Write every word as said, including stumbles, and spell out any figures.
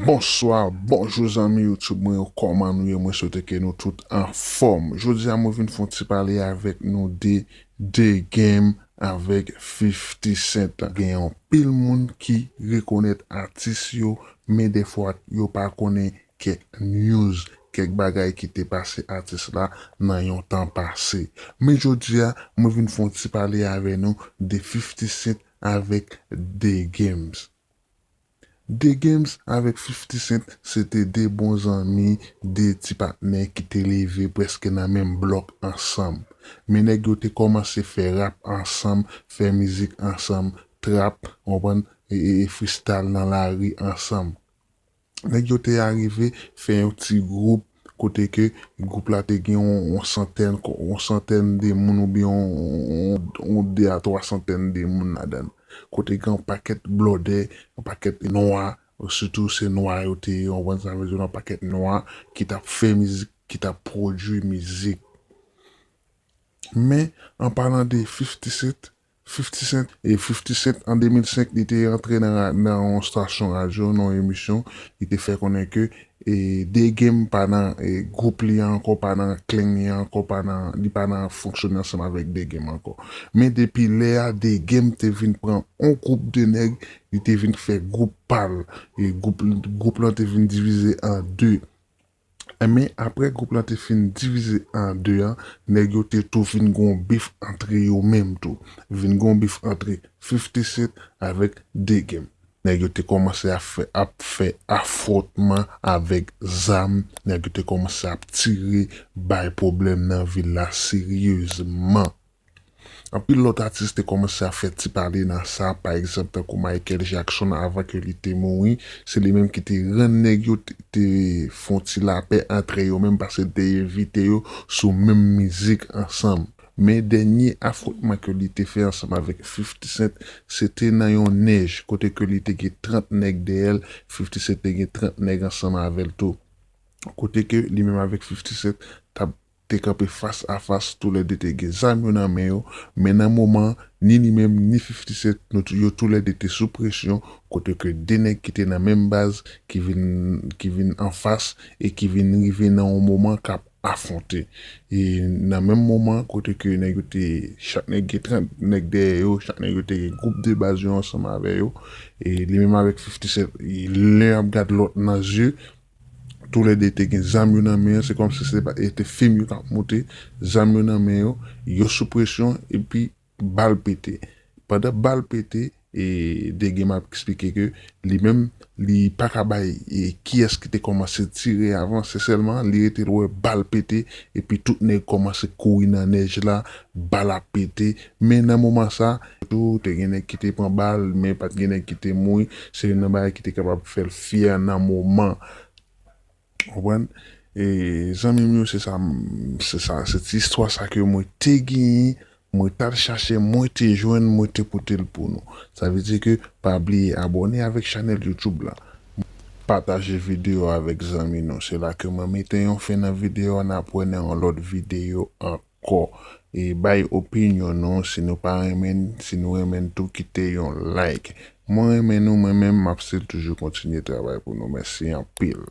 Bonswa, bonjou zanmi YouTube mwen yo, kòman nou ye? Mwen swete ke nou tout anfòm. Jodi a mwen vin fè yon ti pale avèk nou de The Game avèk fifty Cent. Gen anpil moun ki rekonèt atis yo, men dèfwa yo pa konnen kèk news, kèk bagay ki te pase atis la nan yon tan pase. Men jodi a, mwen vin fè yon ti pale avè nou de fifty Cent avèk The Game. The Game avèk fifty Cent se te de bon zanmi, de ti patnè ki te leve prèske nan menm blòk ansanm. Men nèg yo te kòmanse fè rap ansanm, fè mizik ansanm, trap, w konprann, e, e, e freestyle nan lari ansanm. Nèg yo te arive fè yon ti gwoup kote ke gwoup la te gen yon, yon santèn, yon santèn de moun oubyen yon, yon, yon de a twa santèn de moun ladan l. Kote gen yon pakèt blòdè, yon pakèt nwa, sitou se nwa yo te ye, w konprann sa m vle di w, yon pakèt nwa ki t ap fè mizik, ki t ap pwodui mizik. Men, an palan de fifty Cent, fifty Cent, e fifty Cent an de mil senk, li te antre nan, ra- nan yon stasyon radyo, nan yon emisyon, li te fè konnen ke e, The Game pa nan e, gwoup li an ankò, pa nan klenn li an ankò, pa nan, li pa nan fonksyone ansanm avèk The Game ankò. Men depi lè a, The Game te vin pran yon gwoup de nèg, li te vin fè gwoup pa l. E gwoup, gwoup lan te vin divize an de. Men apre gwoup lan te fin divize an de an, nèg yo te tou vin gon bif antre yo menm tou. Vin gon bif antre fifty Cent avèk The Game. Nèg yo te kòmanse ap fè, ap fè afwontman avèk zam. Nèg yo te kòmanse ap tire, bay pwoblèm nan vil la seryezman. Anpil lòt atis te kòmanse ap fè ti pale nan sa, pa egzanp, tankou Michael Jackson, avan ke li te mouri, se li menm ki te rann nèg yo te, te fè yon ti lapè antre yo menm, paske li te envite yo sou menm mizik ansanm. Men dènye afwontman ke li te fè ansanm avèk fifty Cent, se te nan yon nèj, kote ke li te gen trant nèg dèyè l, fifty Cent te gen trant nèg ansanm avè l tou. Kote ke li menm avèk fifty Cent t ap te kanpe fas a fas, toulède te gen zam yo nan men yo, men nan moman, ni li menm, ni fifty Cent, nou tou- yo toulède te sou presyon, kote ke de nèg ki te nan menm baz, ki vin, ki vin anfas, e ki vin rive nan yon moman k ap afwonte. E nan menm moman, kote ke nèg yo te, chak nèg gen trant nèg dèyè yo, chak nèg yo te gen gwoup de baz yo ansanm avè yo, e li menm avèk fifty Cent, e len ap gad lòt nan zye, toulède te gen zam yo nan men yo, se kòmsi se pa, e te fim yo k ap moute, zam yo nan men yo, yo sou presyon, epi bal pete. Pandan bal pete, e The Game ap eksplike ke li menm, li pa ka bay, e, kiyès ki te kòmanse tire avan, se sèlman li rete l wè bal pete, epi tout nèg kòmanse kouri nan nèj la, bal ap pete, men nan moman sa, tou, te gen nèg ki te pran bal, men pa t gen nèg ki te mouri. Se youn nan bagay ki te kapab fè l fyè nan moman. Konprann? E, zanmi m yo, se sa, m- se sa, se ti istwa sa ke mwen te genyen, mwen t al chache, mwen te jwenn, mwen te pote l pou nou. Sa vle di ke pa bliye abòne avèk chanèl YouTube la. Pataje videyo avèk zanmi nou. Se la ke mwen mete yon fen nan videyo a, n ap wè nan yon lòt videyo ankò. E bay opinyon nou, si nou pa renmen, si nou renmen tou, kite yon like. Mwen renmen nou, mwen menm, m ap still toujou kontinye travay pou nou. Mèsi anpil.